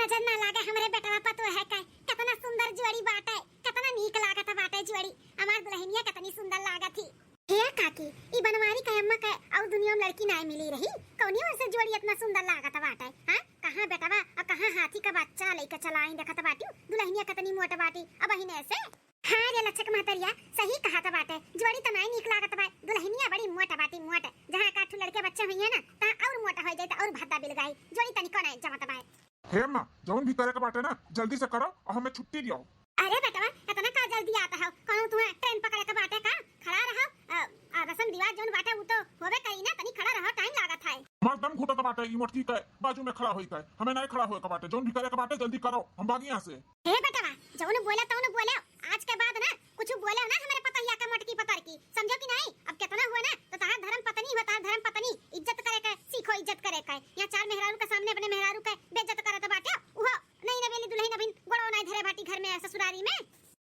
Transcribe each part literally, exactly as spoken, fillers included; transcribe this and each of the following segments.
नजर ना लागे हमरे बेटवा पतोह है कै, कितना सुंदर जोड़ी बाटे, कितना नीक लागत बाटे जोड़ी। हमार दुल्हनिया कितनी सुंदर लागत ही। हे काकी, ई बनवारी कै अम्मा कै अउर दुनिया में लड़की नाय मिली रही, कौनी ओर से जोड़ी इतना सुंदर लागत बाटे? हाँ, कहाँ बेटवा अउर कहाँ हाथी का बच्चा लइके चलाइन देखत बाटिउ, दुल्हनिया कितनी मोट बाटी, अबहिने से। हाँ रे लच्छक महतरिया, सही कहत बाटे, जोड़ी त नाय नीक लागत बा, दुल्हनिया बड़ी मोट बाटी मोट, जहाँ एक आध ठो लड़के बच्चे हुइहैं ना, तहाँ अउर मोट होइ जाई त अउर भद्दा बिल गाई, जोड़ी तनिको नाय जमत बा। हे अम्मा, जौन भी करे के बाटे ना, जल्दी से करो अउर हमें छुट्टी दियो। अरे बेटवा, इतना का जल्दी आत हौ? कौनो तुहैं ट्रेन पकड़े के बाटे का? खड़ा रहो। अ, अ, रसम रिवाज जौन बाटे, उ तो होबे करी ना, तनी खड़ा रहो, टाइम लागत है। हमार दम घुटत बाटे, ई मोटकी के बाजू में खड़ा होई के। हमें नहीं खड़ा होए के बाटे, जौन भी करे के बाटे, जल्दी करो, हम भागी यहाँ से। हे बेटवा, जौन बोले तौन बोले, आज के बाद ना कुछ बोले ना हमरे पतोहिया के मोटकी पतरकी, समझो कि नहीं? अब कितना हुआ ना, तो तहार धर्म पत्नी हो, तहार धर्म पत्नी, इज्जत करे के सीखो, इज्जत करे के। यहाँ चार मेहरारू के सामने अपने मेहरारू के बेइज्जत करत बाटे, उहो नहीं नवेली दुल्हन अभिन गोड़ो नहीं धरे बाटी घर में ससुरारी में।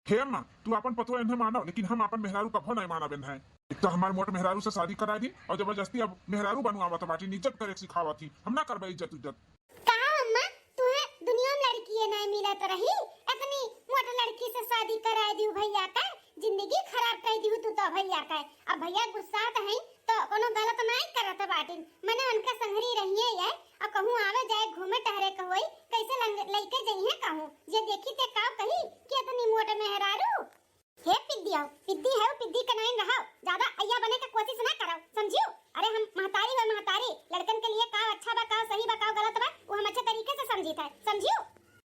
हे अम्मा, तू आपन पतोह एन्हे मानो, लेकिन हम आपन मेहरारू कभो नहीं मानब एन्हे। एक तो हमार मोट मेहरारू से शादी करा दी अउर जबरदस्ती अब मेहरारू बनवावत बाटी, इज्जत करे के सिखावत ही। हम ना करबे इज्जत उज्जत। का अम्मा, तुहे दुनिया में लड़की नहीं मिलत रही, इतनी मोट लड़की से शादी कराए दियो भैया का, जिंदगी खराब कर दियो तू तो भैया का। अब भैया गुस्सात हैं तो कोनो गलत नहीं करत बाटिन, मने उनका संगरी रहिए ये, अउर कहूँ आवे जाए घूमे टहरे के होई, कैसे लंग-, लइके जइहे कहूँ, जे देखी ते का कही कि इतनी मोट मेहरारू। हे पिद्दी आओ, पिद्दी है, पिद्दी के नाइन रहो, ज्यादा अय्या बने के कोशिश ना करो, समझियो? अरे हम महतारी हो महतारी, लड़कन के लिए का अच्छा बा, का सही बा, का गलत बा, वो हम अच्छे तरीके से समझी थे, समझियो?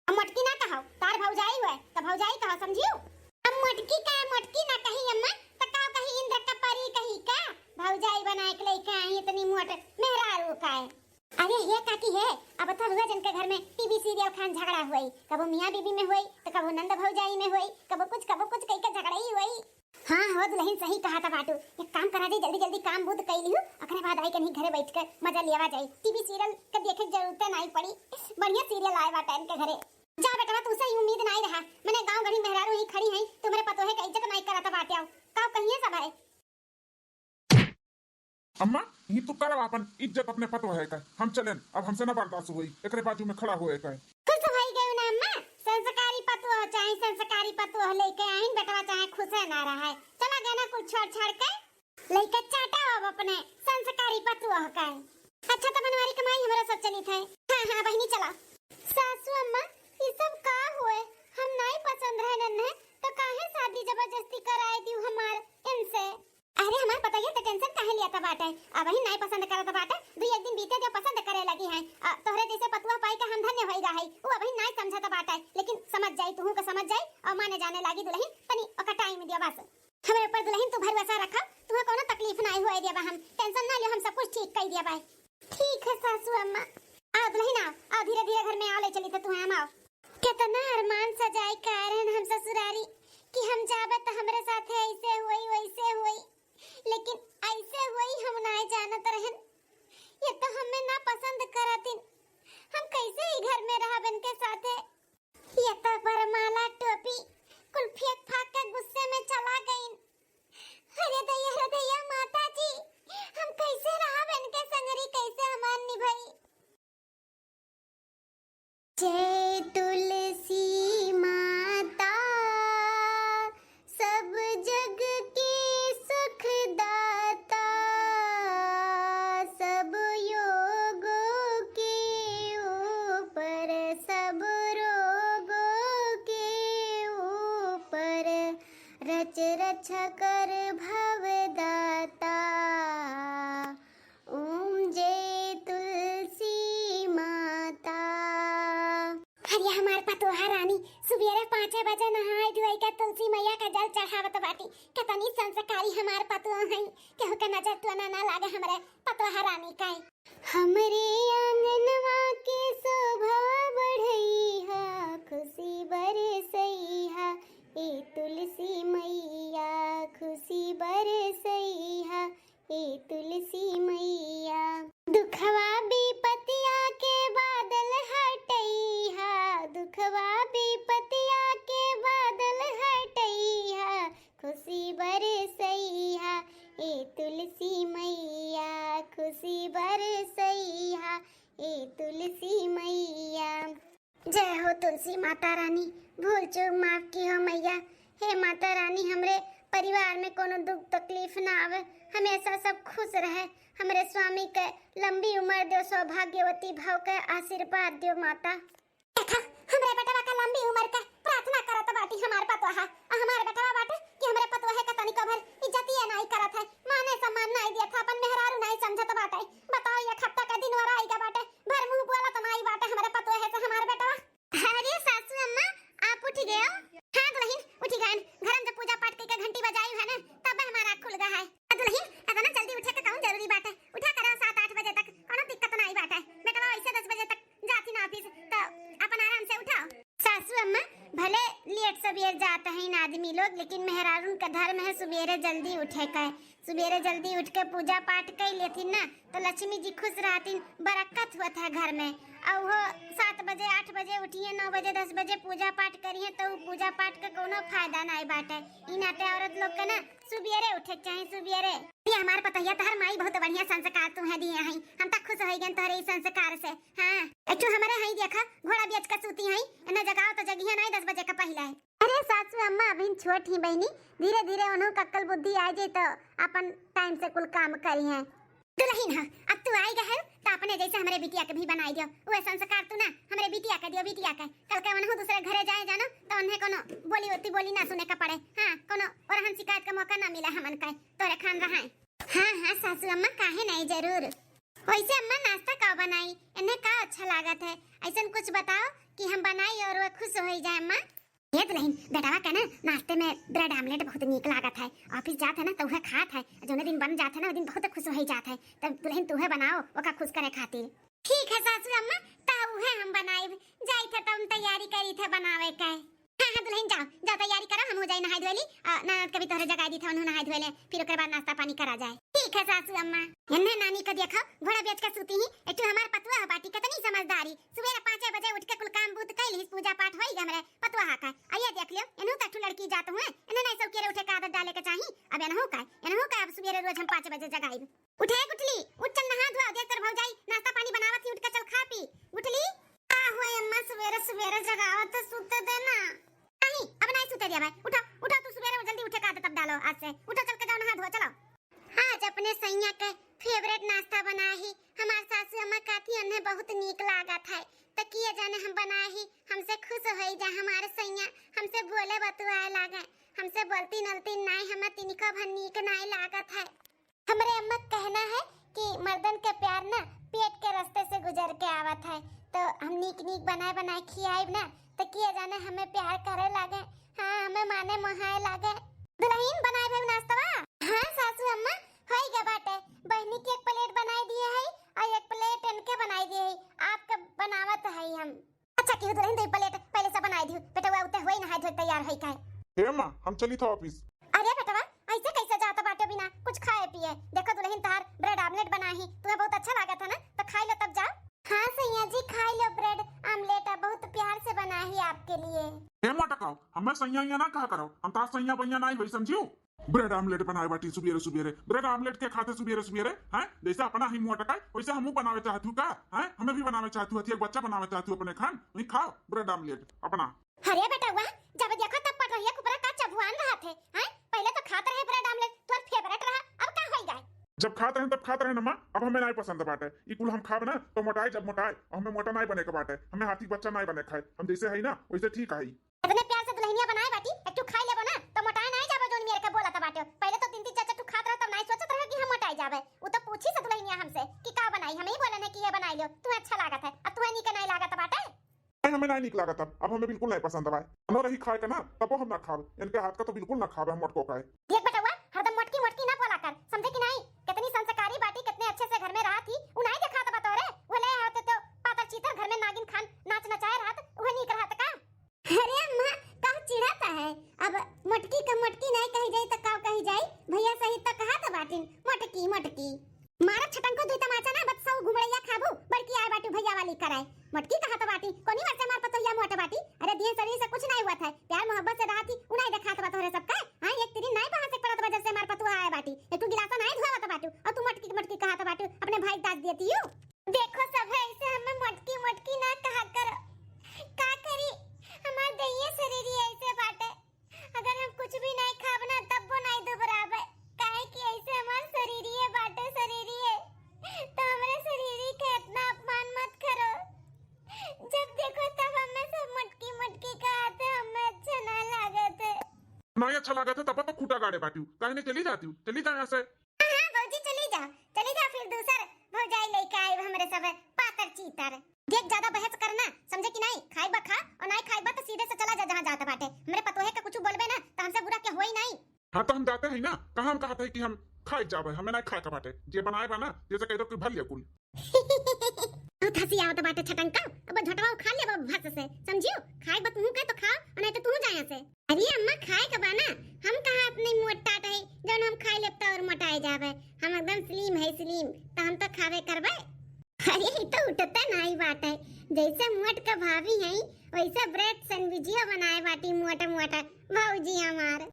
हम मोटकी ना कहो, तार भौजाई हुए, तो भौजाई कहो, समझियो? हम मोटकी का मोटकी ना कही अम्मा, तो का कही, इंद्र का परी कही का? भौजाई बनाए के लेके आई इतनी मोट मेहरारू का है। अरे हे काकी हे, अब तो रुआ जन के घर में टीवी सीरियल खान झगड़ा हुई, कबो मियाँ बीबी में हुई, तो कबो नंद भौजाई में हुई, कबो कुछ, कबो कुछ कह के झगड़ा ही हुई। हाँ हो दुल्हन, सही कहा था बाटू। एक काम करा जी, जल्दी जल्दी काम बूत कई लिहू, ओकरे बाद आई कहीं घरे बैठ के मजा लियावा जाई। टीवी सीरियल के देखे के जरूरत नहीं पड़ी, बढ़िया सीरियल आए बाटा इनके घरे। जा बेटवा, तुमसे ही उम्मीद नहीं रहा, मने गाँव गढ़ी मेहरारू ही खड़ी हैं, तुम्हारे पतोहे का इज्जत नहीं करता बाटे। आओ, का कहिए सब है। अम्मा, ई तू करब आपन इज्जत अपने पतोहे का। हम चलेन, अब हमसे ना बर्दाश्त होई एकरे बाजू में खड़ा होए का। खुश होई गयो ना अम्मा, संस्कारी पतोह चाहे संस्कारी पतोह लेके आइन, बेटवा चाहे खुशे ना रहे। चला गए ना कुल छोड़ छाड़ के, लेके चाटा अब अपने संस्कारी पतोह का। अच्छा तो बनवारी कमाई हमरा सब चली थे। हाँ हाँ बहिनी चला। सासू अम्मा, ई सब का हुए? हम नाई पसंद रहे नन्हे, तो काहे शादी जबरदस्ती कराए दियो हमार इनसे? अरे हमार पतोहिया त टेंशन काहे लिया त बाटे? अबहिन नाई पसंद करत बाटे, दुई एक दिन बीते दे पसंद करे लगी हैं। अ, तोहरे जैसे पतुआ पाई के हम धन्य होई गा है। उ अबहिन नाई समझत बाटे, लेकिन समझ जाई, तुहू के समझ जाई और माने जाने लागी दुल्हन, तनी ओका टाइम दियो बस। हमरे ऊपर दुल्हन तू भरोसा रखा, तुहे कोनो तकलीफ नाई होए देबा हम, टेंशन ना लियो, हम सब कुछ ठीक कई देबा। ठीक है सासू अम्मा। आओ दुल्हन आओ, आओ धीरे धीरे घर में आओ, ले चली तो तुहे हम आओ। कितना अरमान सजाए के आए रहन हम ससुरारी कि हम जाबे तो हमरे साथे ऐसे होई वैसे होई, लेकिन ऐसे होई हम नाय जानत रहन। ये तो हमें ना पसंद करतिन, हम कैसे ही घर में रहब इनके साथे? ये तो वरमाला टोपी कुल फेंक फाक के गुस्से में चला गईन। अरे दैया, अरे दैया, माता जी, हम कैसे रहब इनके संगरी, कैसे हमार निभाई? जय तुलसी माता, सब जग के सुखदाता, सब योगों के ऊपर, सब रोगों के ऊपर, रच रच कर भवदाता। ओम जय तुलसी माता। अरे हमार पतोहा रानी सुबेरे पाँचे बजे नहाए धोए के तुलसी मैया का जल चढ़ावत बाटी। कितनी संस्कारी हमार पतोह हैं, केहू के नजर तो ना, ना लागे हमरे पतोहा रानी का। हमरे आंगनवा के शोभा बढ़ैहा, खुशी बरसैहा, ए तुलसी मैया खुशी बरसैहा, ए तुलसी मैया। दुखवा विपतिया के बादल हटैहा, दुखवा विपतिया के बादल हटैहा, खुशी बरसैहा, ए तुलसी मैया खुशी बरसैहा, ए तुलसी मैया। तुलसी माता रानी, भूल चूक माफ किहो मैया। हे माता रानी, हमरे परिवार में कोनो दुख तकलीफ ना आवे, हमेशा सब खुश रहे, हमरे स्वामी के लंबी उम्र दियो, सौभाग्यवती भव के आशीर्वाद दियो माता। देखा, हमरे बेटवा का लंबी उम्र का प्रार्थना करत बाटी हमार पतोहा, आ हमार बेटवा बाटे कि हमरे पतोहे का तनिको भर इज्जतिये नाई करत है, माने सम्मान नाई दियत है, अपन मेहरारू नाई समझत बाटे। बताओ, एक हफ्ता का दिन वरा आइगा बाटे, भर मुंह बोलत नाई बाटे हमरे पतोहे से हमार बेटवा। अरे सासू अम्मा, आप उठ गए हो? हाँ दुलहिन, उठ गए। घर में जब पूजा पाठ करके घंटी बजाई है ना, तब हमारा आँख खुल गया है। आ दुलहिन, इतना जल्दी उठे का कौन जरूरी बात है? उठा करो सात आठ बजे तक, कोनो दिक्कत नाई बात है। बेटवा वैसे दस बजे तक जाती ना ऑफिस, तो अपन आराम से उठाओ। सासू अम्मा, भले लेट सबेर जात हैं आदमी लोग, लेकिन मेहरारून का धर्म है सुबेरे जल्दी उठे का। सुबेरे जल्दी उठ के पूजा पाठ कर लेथिन ना, तो लक्ष्मी जी खुश रहतिन, बरकत होत है घर में। और वो सात बजे, आठ बजे उठिए, नौ बजे, दस बजे पूजा पाठ करिए, तो उ पूजा पाठ के कोनो फायदा नाई बाटे। ई नाते औरत लोग के ना सुबेरे उठे के चाही, सुबेरे। ये हमार पतोहिया, तहर माई बहुत बढ़िया संस्कार तुम्हें दिए हैं, हम तक खुश हो गए तोहरे ई संस्कार से। हाँ, एक ठो हमरे हई देखा, घोड़ा बेच के सूती हई, इन्हें जगाओ तो जगिहे नाई दस बजे का पहिले। अरे सासू अम्मा, अभी छोट ही बहिनी, धीरे धीरे उन्हों का अक्ल बुद्धि आ जाए तो अपन टाइम से कुल काम करी हैं। दुलहिन ह, अब तू आई गए है, तो अपने जैसे हमरे बिटिया के भी बनाई दियो। वह संस्कार तू ना हमरे बिटिया के दियो, बिटिया के। कल के उन्हों दूसरे घरे जाए जानो, तो उन्हें कोनो बोली होती बोली ना सुने का पड़े। हाँ, कोनो और हम शिकायत का मौका ना मिला हमन का, तोरे खान रहा है। हाँ हाँ सासू अम्मा, काहे नहीं, जरूर। वैसे अम्मा, नाश्ता का बनाई, इन्हें का अच्छा लागत है, ऐसन कुछ बताओ कि हम बनाई और वह खुश हो जाए अम्मा। ये दुलहिन, बेटवा के ना नाश्ते में ब्रेड आमलेट बहुत नीक लागत है। ऑफिस जात है ना तो उहे खात है, जौने दिन बन जात है ना, वो दिन बहुत खुश हो जात है। तब दुलहिन तू है बनाओ ओका खुश करे खातिर। ठीक है सासू अम्मा, ता उहे हम बनाइब। जाइत है तब हम तैयारी करी थे बनावे के। हाँ हाँ दुलहिन, जाओ जाओ, तैयारी करो, हम हो जाए नहाए धोए ली, आ, ननद के भी तोहरे जगाई दी थे, उन्हों नहाए धोए ले, फिर ओकर बाद नाश्ता पानी करा जाए। ठीक है सासू अम्मा। एन्ने नानी का देखो, घोड़ा बेच के सूती ही, एक ठो हमार पतुआ है बाटी, कितनी समझदारी। सुबेरे पाँचे बजे उठ के कुल काम बूत कइ लिहिस, पूजा पाठ होई हमरे पतुआ का। आ ये देख लियो, इन्हों तक ठो लड़की जात हुए, इन्हें नहीं सब केरे उठे का आदत डाले के चाही। अब इन्हों का, इन्हों का अब सुबेरे रोज हम पाँचे बजे जगाइब। उठे गुठली, उठ चल नहा धोआ, देख तोर भौजाई नाश्ता पानी बनावत ही, उठ के चल खा पी। गुठली, का हुए अम्मा, सुबेरे सुबेरे जगावत तो सूते दे ना। नहीं, अब नहीं सूते दिया भाई, उठा, उठा तू, सुबेरे जल्दी उठे का आदत अब डालो आज से, उठो चल के जाओ नहा धोआ, चलो। आज अपने सैया के फेवरेट नाश्ता बनाए ही, हमार सासू अम्मा कहती उन्हें बहुत नीक लागत है, तो किए जाने हम बनाए ही, हमसे खुश होई जा हमारे सैया, हमसे बोले बतुआए लागे, हमसे बोलती नलती नाई, हमें तिनको भर नीक नाई लागत है। हमरे अम्मा के कहना है कि मर्दन के प्यार ना पेट के रास्ते से गुजर के आवत है, तो हम नीक नीक बनाए बनाए खियाइब ना, तो किए जाने हमें प्यार करे लागे, हाँ, हमें माने मोहाए लागे। दुलहिन, बनाए भइल नाश्तवा? हाँ सासू अम्मा, होई गए बाटे। बहिनी के एक प्लेट बनाए दिए है और एक प्लेट इनके बनाए दिए है, आपके बनावत है हम। अच्छा किहू दुलहिन, दो प्लेट पहले से बनाए दिहू, बेटवा उते होई नहाए धोए तैयार है काहे। हे माँ, हम चली था ऑफिस। अरे बेटवा, ऐसे कैसे जात बाटे बिना कुछ खाए पिए? देखो दुलहिन, तहार ब्रेड आमलेट बनाए ही, तुम्हें बहुत अच्छा लागत है ना, तो खाई लो तब जाओ। हाँ सैया जी, खाई लो ब्रेड आमलेट, बहुत प्यार से बनाए ही आपके लिए। हे मोटकाओ, हमें सैया या ना कहा करो, हम तार सैया बैया नाई होई, समझियो? ब्रेड आमलेट बनाए बाटी सुबेरे सुबेरे, ब्रेड आमलेट के खाते सुबेरे सुबेरे, हैं? जैसे अपना ही मोटकाए, वैसे हमहू बनावे चाहत हूँ का? हैं? हमें भी बनावे चाहत हूँ, हथिया बच्चा बनावे चाहत हूँ अपने खान, वही खाओ ब्रेड आमलेट अपना। अरे बेटवा, जब देखो तब पटरिया के ऊपर का चबुआन रहत है, हैं? पहले तो खात रहे ब्रेड आमलेट, तोर फेवरेट रहा, अब का होई गए? जब खात रहे तब खात रहे ना माँ, अब हमें नाई पसंद बाटे। ई कुल हम खाब ना तो मोटाई जब मोटाई, और हमें मोटा नाई बने के बाटे, हमें हाथी बच्चा नाई बने खाए, हम जैसे है ना वैसे ठीक है। इतने प्यार से दुलहिनिया बनाए बाटी, एक ठू खाई लेबो ना तो मोटाए नाई जाबो, जोन मेर के बोलत बाटे। पहले तो तीन तीन चार चार ठू खात रहे तब नाई सोचत रहे कि हम मोटाए जाबे। उ तो पूछी से दुलहिनिया हमसे कि का बनाई, हम ही बोले ने कि ये बनाई लियो, तुम्हें अच्छा लागत है, अब तुम्हें नीके नाई लागत बाटे। नहीं, हमें नहीं नीक लागत अब, अब हमें बिल्कुल नहीं पसंद आवा। अनो रही खाए का ना, तबो हम ना खाब। इनके हाथ का तो बिल्कुल ना खाब हम मोटको का है। देख बेटवा, हरदम मोटकी मोटकी ना बोला कर, समझे कि नहीं? कितनी संस्कारी बाटी, कितने अच्छे से घर में रहा थी, उ नहीं देखात बा तोरे? वो ले हाथ तो पातर चीतर घर में नागिन खान नाच नचाए रहत, वह नीक रहत का? अरे अम्मा, का चिढ़ाता है? अब मोटकी का मोटकी नहीं कही जाई तो का कही जाई? भैया सही तो कहा तो बाटिन, मोटकी मोटकी। मारब छटंको दुई तमाचा ना, बत सौ घुमड़ैया खाबू, बड़की आए बाटू भैया वाली कराए। मोटकी कहा तो बाटी, कोनी वर्ष हमार पतोहिया मोट बाटी? अरे दिए शरीर से कुछ नहीं हुआ था, प्यार मोहब्बत से रहा थी, उनाई देखा तो तोहरे सबका। हाँ, एक तिरी नाई बहा से पड़त बा जब से हमार पतोहिया आए बाटी, एक तू गिलासा नाई धोआ तो बाटू, और तू मोटकी मोटकी कहा तो बाटू, अपने भाई दाज देती यू। देखो सब है, ऐसे हमें मोटकी मोटकी ना कहा करो। का करी, नाहीं अच्छा लागत है, तब तो खूटा गाड़े बाटिउ, काहे नहीं चली जातिउ, चली जाओ यहाँ से। हाँ, हाँ, भौजी, चली जाओ, चली जाओ, फिर दूसर भौजाई लेके आए हमरे सब पातर चीतर। देख, ज्यादा बहस करना, समझे कि नाहीं? खाइबा खा, और नाहीं खाइबा तो सीधे से चला जा जहाँ जात बाटे। हमरे पतोहे के कुछ बोलबे ना, तो हमसे बुरा के होई नाहीं। हाँ, तो हम जाते हैं ना, कहाँ हम कहत है कि हम खाए जाबे, हमें नाहीं खाए के बाटे, जे बनाए बा ना, जैसे कह दो कि भर लिया कुल। बहुत हंसी आवत बाटे छटंका, अब झटवा उखाड़ ले अब भस से, समझियो? खाए बा तुहू के तो खाओ, और नाहीं तो तुहू जाए से। अरे अम्मा, खाए के बा ना, हम कहाँ इतनी मोट टाट है, जौन हम खाए लेब त और मोटाए जाबे। हम एकदम स्लिम है, स्लिम, तो हम तो खाबे करबे। अरे, ई तो उठते नाहीं बाटे, जैसे मोट के भाभी हैं, वैसे ब्रेड सैंडविचिया बनाए बाटी मोटा मोटा भौजी हमार।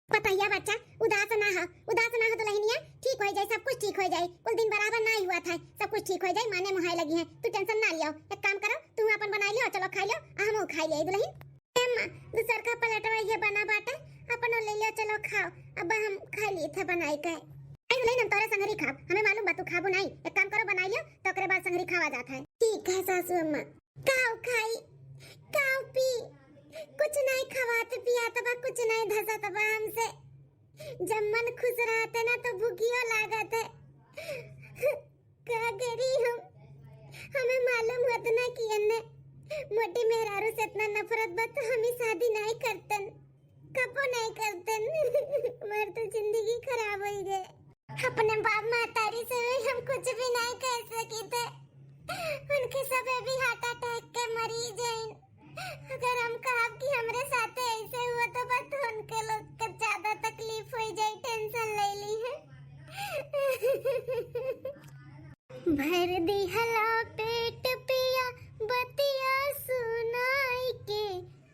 पतोहिया बच्चा, उदास ना हो, उदास ना हो दुल्हनिया, ठीक हो जाए, सब कुछ ठीक हो जाए। कुल दिन बराबर नाहीं हुआ था, सब कुछ ठीक हो जाए, माने मुहाए लगी है, तू टेंशन ना लियो। एक काम करो, तू अपन बनाई लियो, चलो खाई लियो, आ हमहू खाई लियो दुल्हन। ए अम्मा, दूसर का प्लेटवा ये बना बाटे, अपन ले लियो, चलो खाओ, अब हम खा लिए थे बनाई के। आई दुल्हन, हम तोरे संगरी खाब, हमें मालूम बा तू खाबू नाहीं। एक काम करो, बनाई लियो, तो ओकरे बाद संगरी खावा जात है। ठीक है सासू अम्मा। काव खाई, काव पी, कुछ नाहीं खवात पियात बा, कुछ नाहीं धसत बा हमसे। जब मन खुश रहत है ना, तो भूखियो लागत है। का करी हम? हमें मालूम होत ना कि एन्ने मोटी मेहरारू से इतना नफरत बा, तो हम ही शादी नाहीं करतन। कबो नाहीं करतन। हमार तो जिंदगी खराब हो गए। अपने बाप महतारी से भी हम कुछ भी नाहीं कह सकी थे। उनके सबे भी हार्ट अटैक के मरीज हैं। अगर हम कहब कि हमरे साथे ऐसे हुआ तो बस उनके लोग के ज्यादा तकलीफ हो जाए, टेंशन ले ली है। भर दिहला पेट पिया बतिया सुनाई के,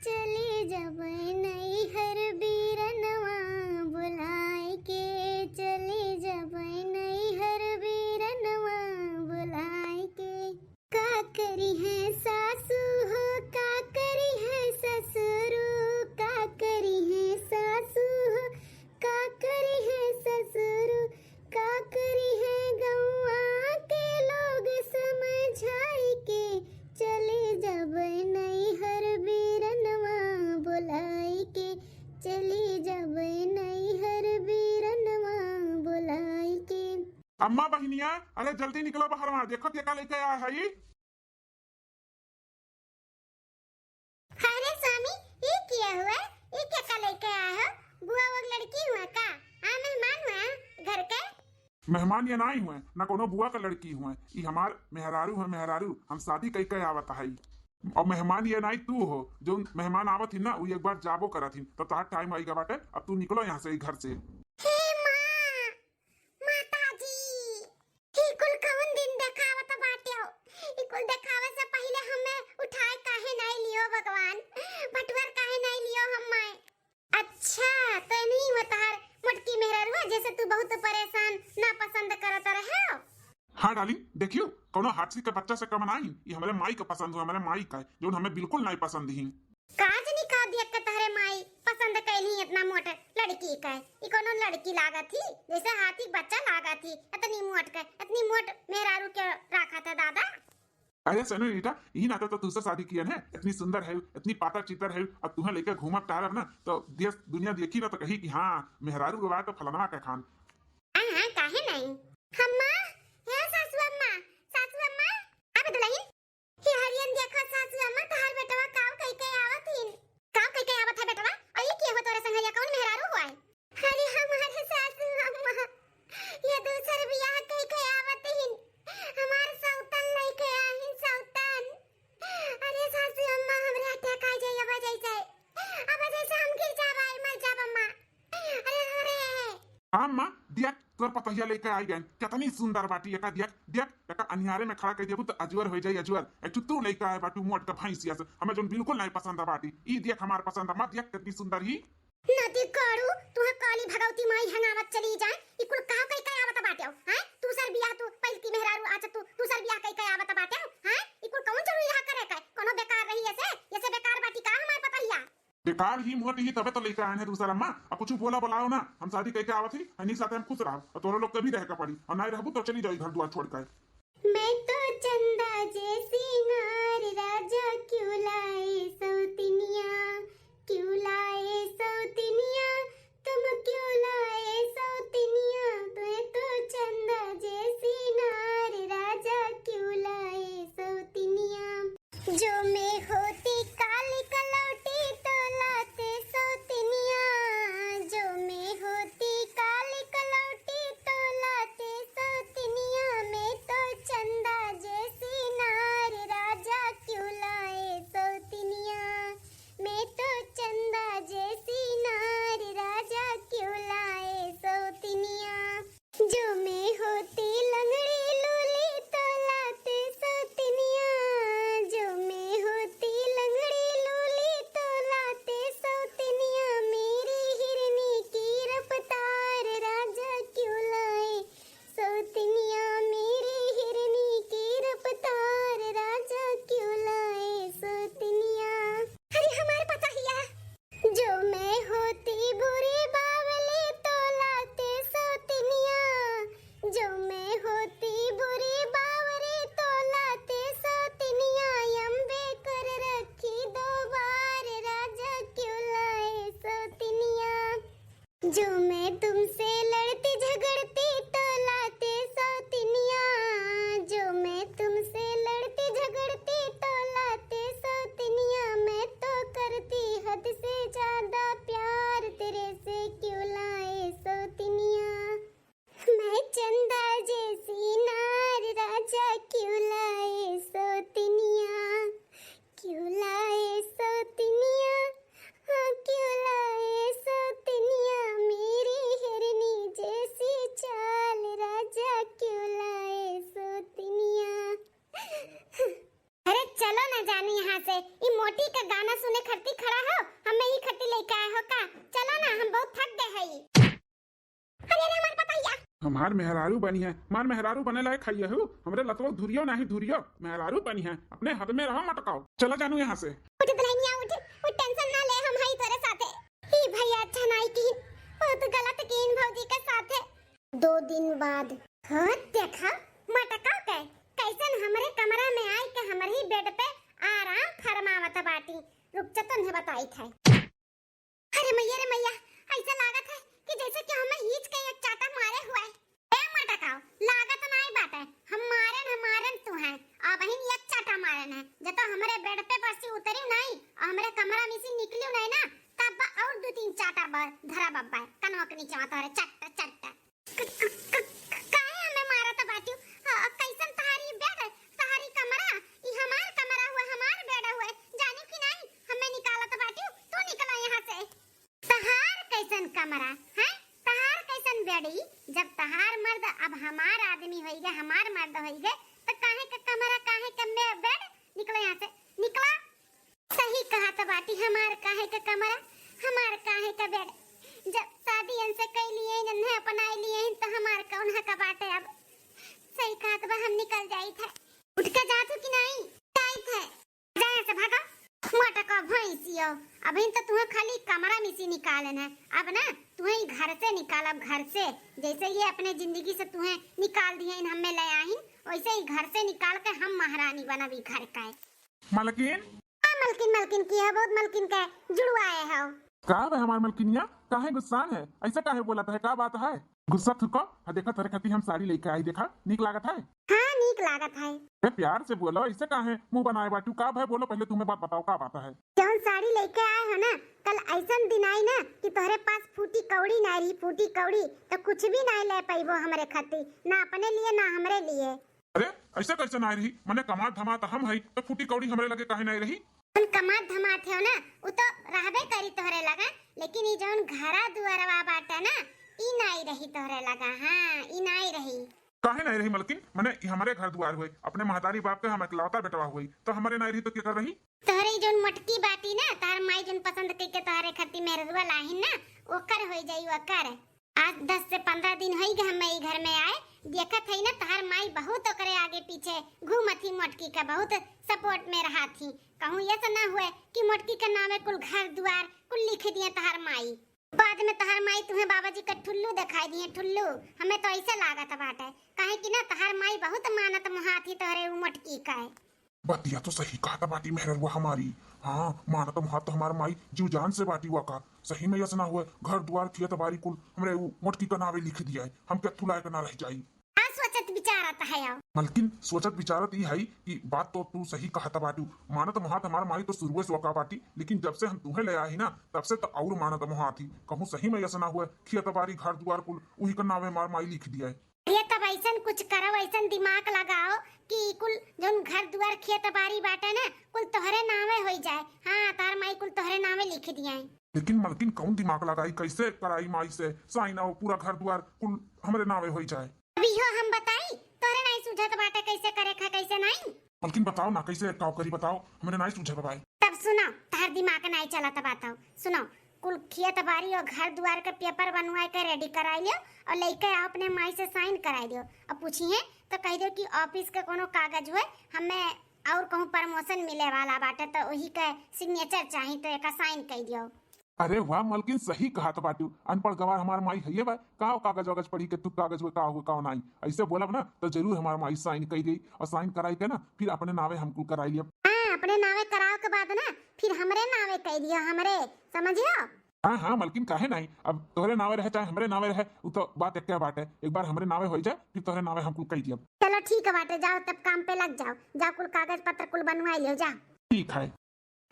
चली जबै नैहर बीरनवा बुलाए के, चली जबै नैहर बीरनवा बुलाए के। का करी है सासू हो, का करी है ससुरू, का करी है सासू हो, का करी है ससुरू, का करी है गौआ के लोग समझाई के, चले जब नैहर बीरनवा बुलाई के, चले जब नैहर बीरनवा बुलाई के। अम्मा बहिनिया, अरे जल्दी निकलो बाहर, वहाँ देखो के का लेके आया है ई। अरे स्वामी, ई किया हुआ? ई के का लेके आया हो? बुआ वो लड़की हुआ का? आ मेहमान हुआ घर के? मेहमान ये नाहीं हुए, ना कोनो बुआ का लड़की हुए, ई हमार मेहरारू है, मेहरारू। हम शादी कई के आवत है। और मेहमान ये नाहीं तू हो, जो मेहमान आवत ही ना, वो एक बार जाबो करत ही, तो तार टाइम आई गा बाटे। अब तू निकलो यहाँ से, ई घर से। हे माँ, माता जी, ई कुल कौन दिन देखावत बाटे हो? ई कुल देखावे से पहिले हमें उठाए काहे नाहीं लियो भगवान? बटुअर काहे नाहीं लियो हम माए? अच्छा, तो नहीं हुआ तहार मोटकी मेहरारू है, जैसे तू बहुत परेशान, नापसंद करत रहे हो। हाँ डार्लिंग, देखियो, कोनो हाथी के बच्चा से कम नाहीं, ई हमरे माई के पसंद हुआ, हमरे माई का, जो हमें बिल्कुल नाहीं पसंद ही। का जनी का देख के तहरे माई पसंद कैली इतना मोट लड़की के? ई कोनो लड़की लागत ही, जैसे हाथी के बच्चा लागत ही, इतनी मोट के, इतनी मोट मेहरारू के राखत है दादा। अरे सेनोरिटा, ई नाते तो तुझसे शादी कियन है, इतनी सुंदर है, इतनी पातर चितर है, और तुम्हें लेके घूमब टहरब ना, तो देश दुनिया देखी ना तो कही कि हाँ, मेहरारू के बा तो फलनवा के खान। हाँ, हाँ, काहे नहीं? अम्मा, हे सासू अम्मा, सासू अम्मा, अब दुल्हन, हे हरियन देखो सासू अम्मा, तहार बेटवा काव कई के आवत हिन। काव कई के आवत है बेटवा? और ये के हो तोरे संगरिया, कौन मेहरारू हुआ है? अरे हमारे सासू अम्मा, ये दूसर बियाह कई के आवत हिन। हमार सौतन लेके आहिन, सौतन। अरे सासू अम्मा, हमरे अटैक आ जाई अब जैसे, अब जैसे हम गिर जाब, आई मर जाब अम्मा। अरे, अरे। हाँ माँ, दिया तोर पतोहिया लेके आई गए, कितनी सुंदर बाटी। एका दिया, दिया, एका अनियारे में खड़ा कर देबू तो अजवर हो जाई, अजवर। एक ठो तू लेके आए बाटू मोट का भैंसिया से, हमें जोन बिल्कुल नहीं पसंद बाटी। ई दिया हमार पसंद, मत दिया कितनी सुंदर ही। नदी काड़ू, तुहे काली भगवती माई हंगावत चली जाए। ई कुल का कई के आवत बाटे हो, हैं? तू सर बियाह, तू पहिल की मेहरारू, आज तू, तू सर बियाह कई के आवत बाटे हो, हैं? ई कुल कौन जरूरी रहा करे के? कोनो बेकार रही ऐसे, ऐसे बेकार बाटी का हमार पतोहिया? बेकार ही मोट ही तबे तो लेके आए हैं दूसरा अम्मा। अब कुछ बोला बुलाओ ना, हम शादी कई के आवत ही, हनी साथे हम खुश रहब, और तोरो लोग के भी रहे के पड़ी, और नहीं रहबू तो चली जाई घर द्वार छोड़ के। मैं तो चंदा जैसी नार राजा क्यों लाए सौतिनिया, क्यों लाए सौतिनिया। ना जानू यहाँ से, ई मोटी का गाना सुने खरती खड़ा हो, हमें ही खरती लेके आए हो का? चलो ना, हम बहुत थक गए हई। अरे, अरे, हमार पतैया। हमार मेहरारू बनी है, हमार मेहरारू बने लायक है यहू, हमरे लतवो धुरियो नाही धुरियो, मेहरारू बनी है, अपने हद में रहो मटकाओ। चला जानू यहाँ से। उठ दुल्हनिया उठ, उठ, tension ना ले, हम हई तोरे साथे। ई भैया अच्छा नाई कीन, बहुत गलत कीन भौजी के साथे। दो दिन बाद। हो देखा, मटका के कैसन हमरे कमरा में आए के हमरे ही bed पे आराम फरमावत बाटी। रुक जा, तन्हे बताई थे। अरे मैया रे मैया, ऐसा लागत है कि जैसे कि हमें हीच के एक चाटा मारे हुआ है। ए मटकाओ, लागत नाई बाटे, हम मारेन, हम मारेन तू है। अब हिन एक चाटा मारेन है, जब तो हमरे bed पे परसी उतरी नहीं और हमरे कमरा में से निकली नहीं ना, तब और दो तीन चाटा ब-, धरा बब्बा है, कनवा के नीचे तोहरे चट्ट, चट्ट। क-, क-, क-, काहे हमें मारत बाटियो? अ, कैसन तहारी bed, तहारी कमरा? ई हमार कमरा हुआ, हमार bed हुआ। जानी कि नहीं, हमें निकालत बाटियो, तू निकला यहाँ से। तहार कैसन कमरा, हैं? तहार कैसन bed ई? जब तहार मर्द अब हमार आदमी होई गए, हमार मर्द होई गए, तो काहे का कमरा, काहे का मे-, bed? निकला यहाँ से, निकला। सही कहत बाटी, हमार काहे का कमरा, हमार काहे का bed। जब शादी इनसे कई लिए, इन्हें अपनाई लिए, तो हमार कौन हक बाटे अब? सही कहत बा, हम निकल जाइत है। उठ के जात हो कि नहीं? जाइत है। जा यहाँ से, भागा। मोटका भैंसियो, अभी तो तुम्हें खाली कमरा में से निकालन है, अब ना तुम्हें ई घर से निकालब, घर से। जैसे ये अपने जिंदगी से तुम्हें निकाल दिए, इन हमें ले आइन, वैसे ही घर से निकाल के हम महारानी बनब ई घर का। मलकिन? हाँ, मलकिन, मलकिन की है, बहुत मलकिन के जुड़वाए हो। का बे हमार मलकिनिया, काहे गुस्सान है? ऐसे काहे बोलत है, का बात है? गुस्सा थुको, हाँ देखा तोरे खातिर हम साड़ी लेके आई, देखा, नीक लागत है? हाँ, नीक लागत है। ए, प्यार से बोलो, ऐसे काहे मुंह बनाए बाटू? का भय, बोलो पहले, तुम्हें बात बताओ, का बात है? जौन साड़ी लेके आए हो ना, कल ऐसन दिन आई ना कि तोहरे पास फूटी कौड़ी ना रही, फूटी कौड़ी, तो कुछ भी ना ले पाइबो हमरे खातिर, ना अपने लिए ना हमरे लिए। अरे, ऐसे कैसे ना रही? मने कमात धमात हम हई, तो फूटी कौड़ी हमरे लगे काहे ना रही? तुम कमात धमात हो ना, उ तो रहबे करी तोहरे लगा, लेकिन ई जौन घरा दुआरवा बाटे ना, ई नाई रही तोहरे लगा। हाँ, ई नाई रही। काहे नाई रही मलकिन? मने ई हमरे घर दुआर हुए, अपने महतारी बाप के हम इकलौता बेटवा हुए, तो हमरे नाई रही तो केकर रही? तोहरे ई जौन मोटकी बाटी ना, तोहर माई जौन पसंद कइके तोहरे खातिर मेहरुआ लाहिन ना, ओकर होई जाई, ओकर। आज दस से पन्द्रह दिन होई गए हमें ई घर में आए। देखत हई ना, तहार माई बहुत ओकरे आगे पीछे घूमत ही, मोटकी का बहुत support में रहत ही। कहूँ ये से ना हुए कि मोटकी के नामे कुल घर दुआर कुल लिख दिए तहार माई। बाद में तहार माई तुम्हें बाबा जी का ठुल्लू दिखाई दिए, ठुल्लू। हमें तो ऐसे लागत बाटे, काहे कि ना तहार माई बहुत मानत मोहात ही तोहरे उ मोटकी का है। बतिया तो सही कहत बाटी मेहररुआ हमारी। हाँ, मानत मोहात तो हमार माई जीव जान से बाटी वा का। सही में यस ना हुए, घर दुआर खेत बारी कुल हमरे उ मोटकी का नावे लिख दिया है। हम क्या थुलाए के ना रह जाई। का सोचत विचारत है? मलकिन, सोचत विचारत ई है कि बात तो तू सही कहत बाटू। मानत मोहात हमार माई तो शुरुए से वका बाटी, लेकिन जब से हम तुहे ले आई ना, तब से तो और मानत मोहात ही। कहूँ सही में यस ना हुए, खेत बारी घर दुआर कुल उही का नावे हमार माई लिख दिया है। अरे तब ऐसन कुछ करो, ऐसन दिमाग लगाओ कि कुल जौन घर दुआर खेत बारी बाटे ना, कुल तोहरे नावे होई जाए। हाँ, तार माई कुल तोहरे नावे लिख दिया है। लेकिन मलकिन कौन दिमाग लगाई, कैसे कराई माई से साइन और पूरा घर दुआर कुल हमरे नावे होई जाए? अभी हो हम बताई, तोहरे नाई सूझत बाटे कैसे करे खा, कैसे नाई। मलकिन बताओ ना, कैसे काव करी बताओ, हमरे नाई सूझे बाई। तब सुनो, तार दिमाग नाई चलत बात हो। सुनो, कुल खेत बारी और घर दुआर के paper बनवाए के ready कराई लियो और लेके आओ अपने माई से साइन कराई दियो। और पूछिए तो कह दियो कि office के कोनो कागज हुए, हमें और कहूँ promotion मिले वाला बाटे तो वही के signature चाही तो एका साइन कर दियो। अरे वाह मलकिन, सही कहत बाटू, अनपढ़ गवार हमार माई हइये बा, का कागज वागज पढ़ी के तू कागज हुए का हुए का नाई, ऐसे बोलब ना तो जरूर हमार माई साइन कर दी और साइन कराई के ना फिर अपने नावे हम कुल कराई लियब। हाँ, अपने नावे कराव के बाद ना फिर हमरे नावे कर दियो, हमरे, समझियो? हाँ, हाँ, मलकिन, काहे नाई? अब तोहरे नावे रहे चाहे हमरे नावे रहे, उ तो बात एक्के बात है। एक बार हमरे नावे होई जाए, फिर तोहरे नावे हम कुल कई दियब। चलो ठीक है बाटे, जाओ तब काम पे लग जाओ, जाओ कुल कागज पत्र कुल बनवाई लियो, जाओ। ठीक है।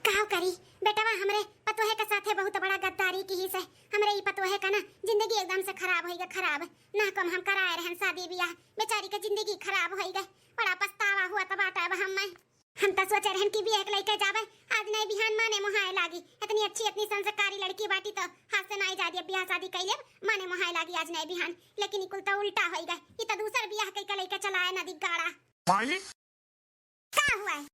काव करी, बेटवा हमरे पतोहे के साथे बहुत बड़ा गद्दारी किहिस है। हमरे ई पतोहे का ना जिंदगी एकदम से खराब होई गया, खराब। ना कम हम कराए रहन शादी बियाह, बेचारी के जिंदगी खराब होई गए। बड़ा पछतावा हुआ तो बाटे अब हम। हम तो सोचे रहन कि बियाह के लइके जाबे, आज नहीं बिहान माने मोहाए लागी। इतनी अच्छी, इतनी संस्कारी लड़की बाटी तो हाथ से नाई जा दिया, बियाह शादी कई लेब, माने मोहाए लागी आज नहीं बिहान। लेकिन ई कुल तो उल्टा होई गए, ई तो दूसर बियाह कई के लइके चलाए नदी गाड़ा। माई? का हुआ है?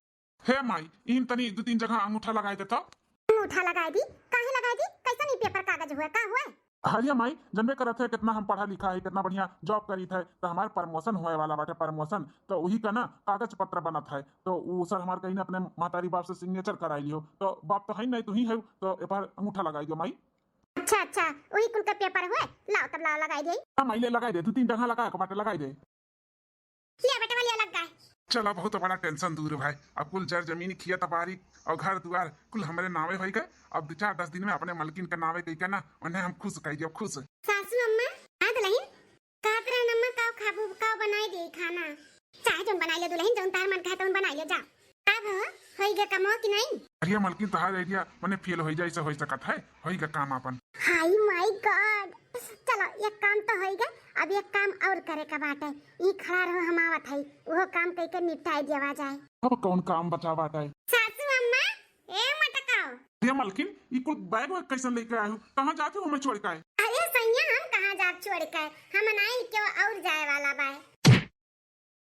हे माई, इन तनी दू तीन जगह अंगूठा लगाए दे तो। अंगूठा लगाए दी? काहे लगाए दी? कैसन ई पेपर कागज हुए? का हुए? हरिया माई, जनबे करत है कितना हम पढ़ा लिखा है, कितना बढ़िया जॉब करीत है, तो हमार प्रमोशन होए वाला बाटे, प्रमोशन। तो वही का ना कागज पत्र बनत है, तो उ सर हमार कहीं ना अपने महतारी बाप से सिग्नेचर कराई लियो। तो बाप तो है नहीं, तू ही है, तो ए पर अंगूठा लगाई दियो माई। अच्छा अच्छा, वही कुल का पेपर हुए, लाओ तब लाओ लगाई दे। हाँ माई, ले लगाई दे, दू तीन जगह लगा के बाटे, लगाई दे। लिया बेटवा, लिया लग गए। चला, बहुत बड़ा टेंशन दूर भाई। अब कुल जर जमीन, खेत बारी और घर दुआर कुल हमरे नावे होई गए। अब दो चार दस दिन में अपने मलकिन के नावे कई के ना, उन्हें हम खुश कह दियो, खुश। सासू अम्मा, आ दुल्हन, कहत रहे अम्मा, काव खाबू, काव बनाई दे खाना? चाहे जौन बनाई ले दुल्हन, जौन तार मन कहे तौन बनाई ले, जा। अब होई गे कमवा कि नहीं? अरे मलकिन, तोहार आइडिया मने फेल होई जाए, ऐसे होई सकत है, होई गे काम आपन। हाय माय गॉड, चलो एक काम तो होई गे, अब एक काम और करे के बाटे। ई खड़ा रहो, हम आवत है, उहो काम कई के निपटाई देवा जाए। अब कौन काम बचा बाटे? सासू अम्मा, ए मटकाओ। अरे मलकिन, ई कुल बैग वैग कैसन लेके आए हो? कहाँ जाते हो हमें छोड़ के? अरे सैया, हम कहाँ जाब छोड़ के? हम नाई क्यों और जाए वाला बाए।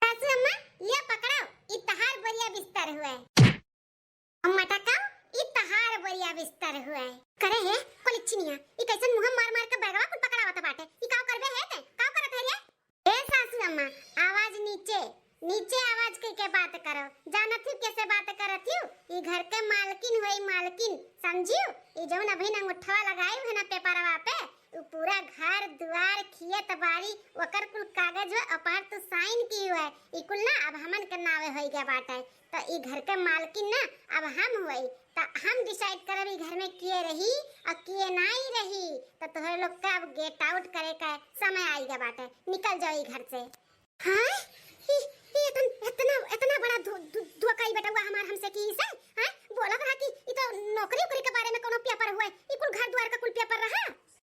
सासू अम्मा, ये पकड़ो, ई तहार बोरिया बिस्तर हुए। अम्मा टकाओ, ई तहार बोरिया बिस्तर हुए। करे हे, कोलिच्छिनिया, ई कैसन मुँह मार मार के बैगवा कुल पकड़ावत बाटे? ई काव करबे हे ते? काव करत है रे? ए सासू अम्मा, आवाज नीचे, नीचे आवाज कई के बात करो। जानत ही कैसे बात करत ही? ई घर के मालकिन होई, मालकिन, समझियो? ई जौन अभी अंगूठवा लगाई है ना पेपरवा पे, उ पूरा घर दुआर, खेत बारी, ओकर कुल कागज हुए, ओपर तू साइन की हुए, ई कुल ना अब हमन के नावे होई गया बाटे। त ई घर के मालकिन ना अब हम होई, त हम डिसाइड करब ई घर में के रही और के नाई रही। त तोहरे लोग का अब गेट आउट करे का समय आई गया बाटे, निकल जाओ ई घर से। हाँ, ई, ई इतन-, इतना, इतना बड़ा धो-, धो-, धोखा ई बेटवा हमार हमसे की से, हाँ? बोलत रहा कि ई तो नौकरी उकरी के बारे में कोनो पेपर हुए, ई कुल घर दुआर का कुल पेपर रहा।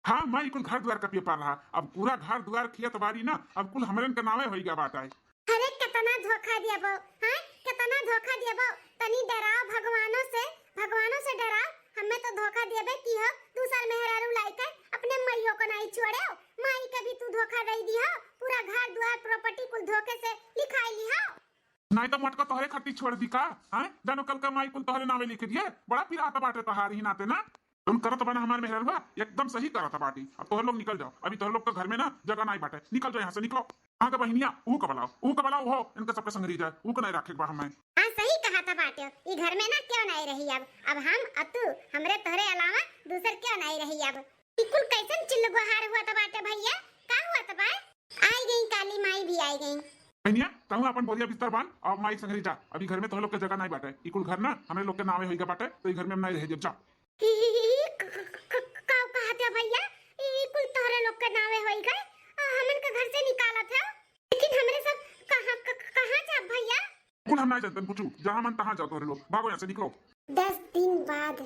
हाँ माई, कुल घर दुआर का पेपर रहा। अब पूरा घर दुआर, खेत बारी ना, अब कुल हमरन के नावे होई गया बाटे। अरे, केतना धोखा दियबो, हाँ? केतना धोखा दियबो? तनी डराओ भगवानों से, भगवानों से डराओ। हमें तो धोखा दियबे की हो, दूसर मेहरारू लाइके अपने माइयों को नाई छोड़े हो। माई के भी तू धोखा दे दी हो, पूरा घर दुआर प्रॉपर्टी कुल धोखे से लिखाई ली हो। नाई तो मटका तोहरे खातिर छोड़ दी का? हाँ? जानो कल का माई कुल तोहरे नावे लिख दिए, बड़ा पिरात बाटे तोहार ही नाते ना। तुम करत बना हमार मेहररुआ, एकदम सही करत बाटी। अब तोहर लोग निकल जाओ, अभी तोहर लोग के घर में ना जगह नाई बाटे। निकल जाओ यहाँ से, निकलो। कहाँ के बहिनिया, ऊ के बुलाओ, ऊ के बुलाओ हो, इनके सबके संग रही जाए, ऊ के नाई रखे के बा हमें। हाँ, सही कहा था बाटे, ई घर में ना क्यों नाई रही अब, अब हम अतु, हमरे तोहरे अलावा दूसर क्यों नाई रही अब। ई कुल कैसन चिल्ल गुहार हुआ था बाटे भैया, का हुआ था बा? आई गई काली माई भी आई गई। बहिनिया, तहूँ अपन बोरिया बिस्तर बांध और माई संग रही जा, अभी घर में तोहर लोग के जगह नाई बाटे, ई कुल घर ना हमरे लोग के नावे होई गए बाटे, तो ई घर में हम नाई रहे देब, जा। ई, ई, ई, क-, क-, क-, का कहत है भैया? ई कुल तोहरे लोग के नावे होई गए? आ, हमन के घर से निकालत है? लेकिन हमरे सब कहाँ, क-, क-, कहाँ जाब भैया? कुल हम ना जानतन कुछ, जहाँ मन तहाँ जाओ तोहरे लोग, भागो यहाँ से, निकलो। दस दिन बाद।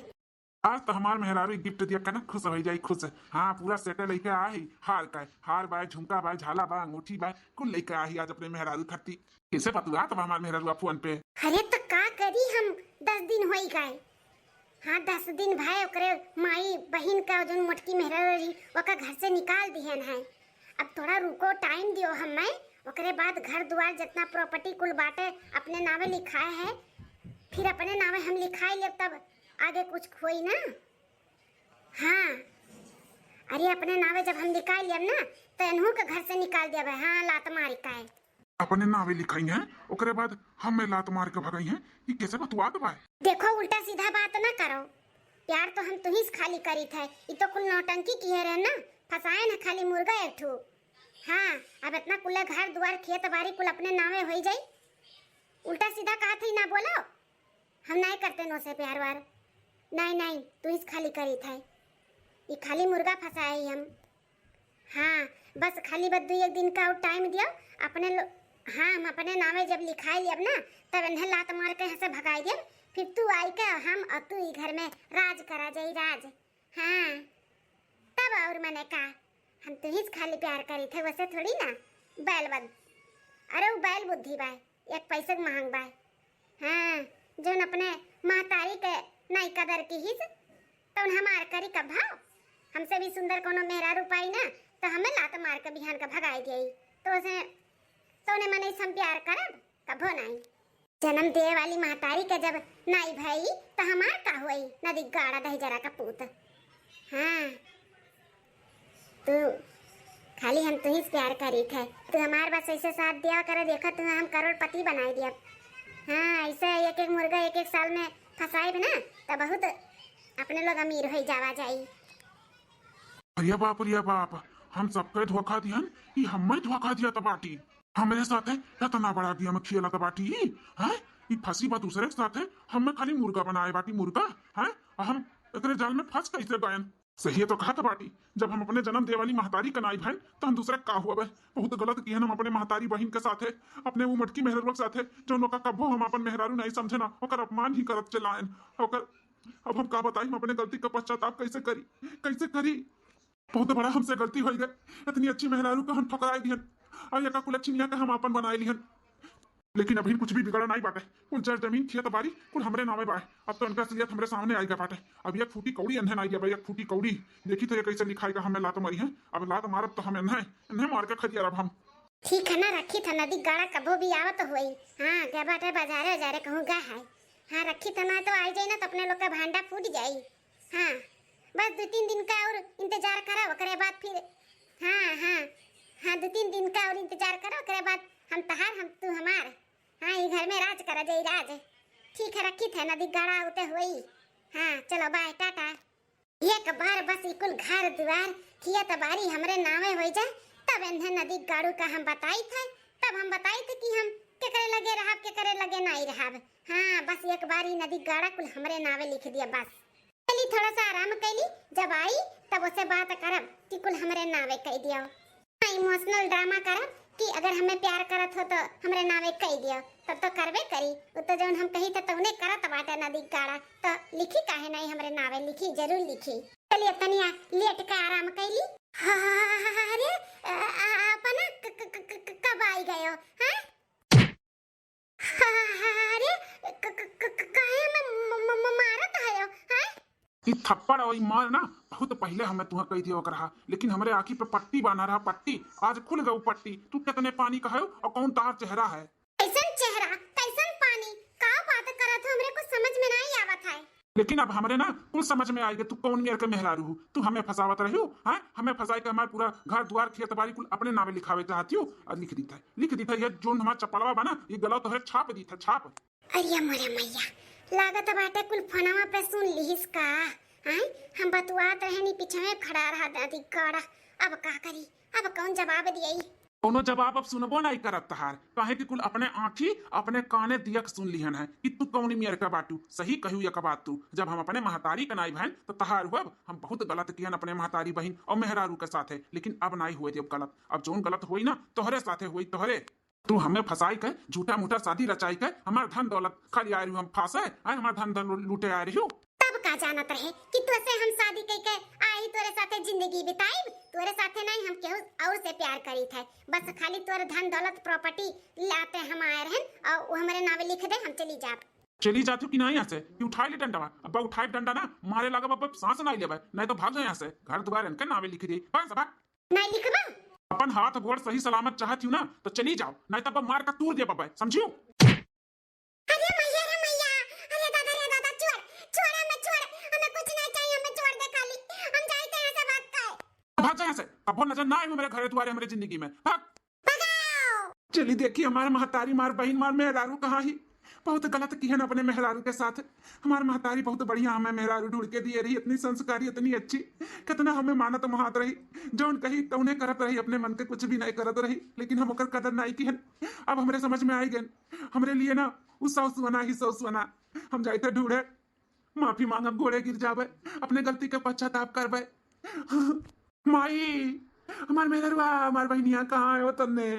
आज तो हमार मेहरारू गिफ्ट दिया के ना खुश हो जाई, खुश। हाँ, पूरा सेट लेके आई, हार का, हार बा, झुमका बा, झाला बा, अंगूठी बा, कुल लेके आई आज अपने मेहरारू खातिर। कैसे बतुआत बा हमार मेहरारू फोन पे? अरे तो का करी हम, दस दिन होई गए। हाँ, दस दिन भए ओकरे माई बहिन का जौन मोटकी मेहरारू रही, ओका घर से निकाल दिहन है। अब थोड़ा रुको, टाइम दियो हमें, ओकरे बाद घर दुआर जितना प्रॉपर्टी कुल बाटे अपने नावे लिखाए है, फिर अपने नावे हम लिखाई लेब, तब आगे कुछ होई ना। हाँ, अरे अपने नावे जब हम लिखाई लेब ना, तो इन्हू के घर से निकाल देबे। हाँ, लात मार के। अपने नावे लिखाई हैं, ओकरे बाद हमें लात मार के भगाई हैं। ये कैसे बतुआत बा? देखो, उल्टा सीधा बात ना करो। प्यार तो हम तुही से खाली करी थे, ई तो कुल नौटंकी किए रहे ना, फंसाए न खाली मुर्गा एक ठो। हाँ, अब इतना कुल्ला घर दुआर खेत बारी कुल अपने नावे होई जाई। उल्टा सीधा कहा थी ना बोलो, हम नाई करते नो से प्यार वार। नाई, नाई, तुही से खाली करी थे, ई खाली मुर्गा फंसाए ही हम। हाँ, बस खाली बस दुई एक दिन का और टाइम दियो, अपने लो-, हाँ, हम अपने नामे जब लिखाई लियब ना, तब इन्हें लात मार के यहाँ से भगाई दियब, फिर तू आई के हम और तू ई घर में राज करा जाई, राज। हाँ, तब और मने का, हम तुही से खाली प्यार करी थे, वैसे थोड़ी ना, बैल बद-, अरे वो बैल बुद्धि बा, एक पैसे के महंग बा। हाँ, जौन अपने महतारी के नाई कदर की हिस, तौन हमार करी का भाव? हमसे भी सुंदर कोनो मेहरारू पाई ना, तो हमें लात मार के बिहान का भगाई दियाई। तो उसे, तौने मनई से हम प्यार करब? कभो नहीं। जन्म देवे वाली महतारी के जब नाई भई, त हमार का होई? नदी गाड़ा दही जरा का पूत। हाँ, तू खाली हम तुही से प्यार करीत है, तू हमार बस ऐसे साथ दिया कर, देखा तू हम करोड़पति बनाई दिया। हाँ, ऐसे एक एक मुर्गा एक एक साल में फंसाइब ना, त बहुत अपने लोग अमीर हो जावा जाई। अरे बाप रे बाप, हम सबके धोखा दिहन, ई हमें धोखा दिया त बाटी। हमरे साथे इतना बड़ा गेम खेला त बाटी, हैं? ई फंसी बा दूसरे के साथे, हमें खाली मुर्गा बनाए बाटी, मुर्गा, हैं? और हम एकरे जाल में फंस कैसे गयन? सही है तो कहा त बाटी, जब हम अपने जन्म दे वाली महतारी के नाई भयन, तो हम दूसरे का हुआ बे? बहुत गलत किहन हम अपने महतारी बहिन के साथे, अपने वो मटकी मेहररुआ के साथे, जौन ओका कब्बो हम अपन मेहरारू नहीं समझे ना, ओकर अपमान ही करत चलायन। ओकर, अब हम का बताई, हम अपने गलती का पश्चाताप कैसे करी, कैसे करी? बहुत बड़ा हमसे गलती होई गए, इतनी अच्छी मेहरारू का हम ठुकराए दिहन, और एका कुल अच्छी मियाँ का हम आपन बनाए लिहन। लेकिन अभी कुछ भी बिगड़ा नहीं बाटे, कुल जर जमीन खेत बारी कुल हमरे नामे बाए। अब तो इनका असलियत हमरे सामने आइगा बाटे। अब एक फूटी कौड़ी इन्हें नहीं देबे, एक फूटी कौड़ी। देखी तो ये कैसे लिखाएगा, हमें लात मारी है। अब लात मारब तो हम इन्हें, इन्हें मार के खदियारब हम। ठीक है ना, रखी था, नदी गाड़ा कबो भी आवत होई। हाँ, गए बाटे बाजारे उजारे कहूँ गए है। हाँ, रखी था ना तो आई जाई ना तो अपने लोग का भांडा फूट जाई। हाँ, बस दो तीन दिन का और इंतजार करा, ओकरे बाद फिर, हाँ, हाँ, हाँ, दो तीन दिन का और इंतजार करा, ओकरे बाद हम तहार, हम तू हमार। हाँ, ये घर में राज करा जाई, राज। ठीक है, रखी थे, नदी गाड़ा उते होई। हाँ, चलो, बाय, टाटा। एक बार बस ई कुल घर दुआर, खेत बारी हमरे नामे होई जाए, तब इन्हें नदी गाड़ू का हम बताई थे, तब हम बताई थे कि हम केकरे लगे रहब, केकरे लगे नाई रहब। हाँ, बस एक बार ई नदी गाड़ा कुल हमरे नावे लिख दिया, बस। चली, थोड़ा सा आराम कैली, जब आई तब उसे बात करब कि कुल हमरे नावे कह दियो। हाँ, इमोशनल ड्रामा करब कि अगर हमें प्यार करत हो तो हमरे नावे कह दियो, तब तो करबे करी। उ तो जौन हम कही तो तौने करत बाटे नदी गाड़ा, तो लिखी काहे नहीं हमरे नावे, लिखी, जरूर लिखी। चलिए तनिया लेट के आराम कैली। हाँ, अरे, अ, अ, अपना क-, क-, क-, क-, कब आई गयो, हाँ? अरे, क-, क-, क-, क-, काहे म-, म-, म-, म-, मारत हयो, हैं? ई थप्पड़ और ई मार ना बहुत पहले हमें तुहा कही दियो रहा, लेकिन हमरे आँखी पे पट्टी बांधा रहा, पट्टी। आज खुल गऊ पट्टी। तू कितने पानी का है और कौन तार चेहरा है? कैसन चेहरा, कैसन पानी? का बात करत हो, हमरे कुछ समझ में नहीं आवत है। लेकिन अब हमरे ना कुल समझ में आइगे, तू कौन मेर के मेहरारू हो। तू हमें फंसावत रही हो, हाँ? हमें फंसाई के हमार पूरा घर दुआर खेत बारी कुल अपने नावे लिखावे चाहती हो। और लिख दी था, लिख दी था, ये जोन हमार चपलवा बा ना, ये गला तोहरे छाप दी था, छाप। अरे मोरे मैया, लागत बाटे कुल फोनवा पे सुन लिहिस का? हैं? हम बतुआत रहनी, पीछे में खड़ा रहा दादी गाड़ा। अब का करी, अब कौन जवाब दियई? कौनो जवाब अब सुनबो नहीं करत तहार, काहे कि कुल अपने आँखी, अपने काने दियक सुन लिहन है कि तू कौनी मेर का बाटू। सही कहू एक बात तू, जब हम अपने महतारी के नाई भयन तो तहार हुआ, हम बहुत गलत किहन अपने महतारी बहिन और मेहरारू के साथ है, लेकिन अब नहीं हुए देब गलत। अब जौन गलत होई ना तोहरे साथे होई, तोहरे। तू हमें फंसाई के, झूठा मूठा शादी रचाई के, हमार धन दौलत खाली आ रही हम फांसे, आए हमार धन दौलत लूटे आ रही हो। तब का जानत रहे कि तोसे हम शादी कई के आई तोरे साथे जिंदगी बिताइब? तोरे साथे नहीं, हम केहू और से प्यार करी थे। बस खाली तोरे धन दौलत प्रॉपर्टी लाते हम आए रहन और वो हमरे नावे लिख दे, हम चली जाब। चली जातू कि नहीं यहाँ से? कि उठाई ले डंडवा? अब उठाई डंडा ना, मारे लागब, अब सांस नहीं लेबे, नहीं तो भाग जाए यहाँ से। घर दुआर इनके नावे लिख दे, बस भाग। नहीं लिखबा? अपन हाथ गोड़ सही सलामत चाहत हूँ ना, तो चली जाओ, नहीं तो अब मार का तूर दे बबे, समझियो? अरे मैया रे मैया, अरे दादा रे दादा, छोड़, छोड़ हमें, छोड़, हमें कुछ नहीं चाहिए, हमें छोड़ दे खाली, हम जाए थे यहाँ से भाग के। भाग जा यहाँ से, कबो नजर ना आए मेरे घरे दुआरे, हमारे जिंदगी में, भाग। भगाओ। चली देखी हमारे महतारी, मार बहिन, मार मेहरारू कहाँ ही। बहुत गलत किहन अपने मेहरारू के साथ। हमार महतारी बहुत बढ़िया हमें मेहरारू ढूंढ के दिए रही, इतनी संस्कारी, इतनी अच्छी, कितना हमें मानत महात रही, जौन कही तौने करत रही, अपने मन के कुछ भी नहीं करत रही, लेकिन हम ओकर कदर नहीं किहन। अब हमरे समझ में आई गन, हमरे लिए ना उ सौ सुअना ही सौ सुअना। हम जाइत ढूंढे, माफी मांगब, गोड़े गिर जाबे, अपने गलती के पश्चाताप करबे। माई, हमार मेहरवा, हमार बहिनिया कहाँ है वो तन्ने?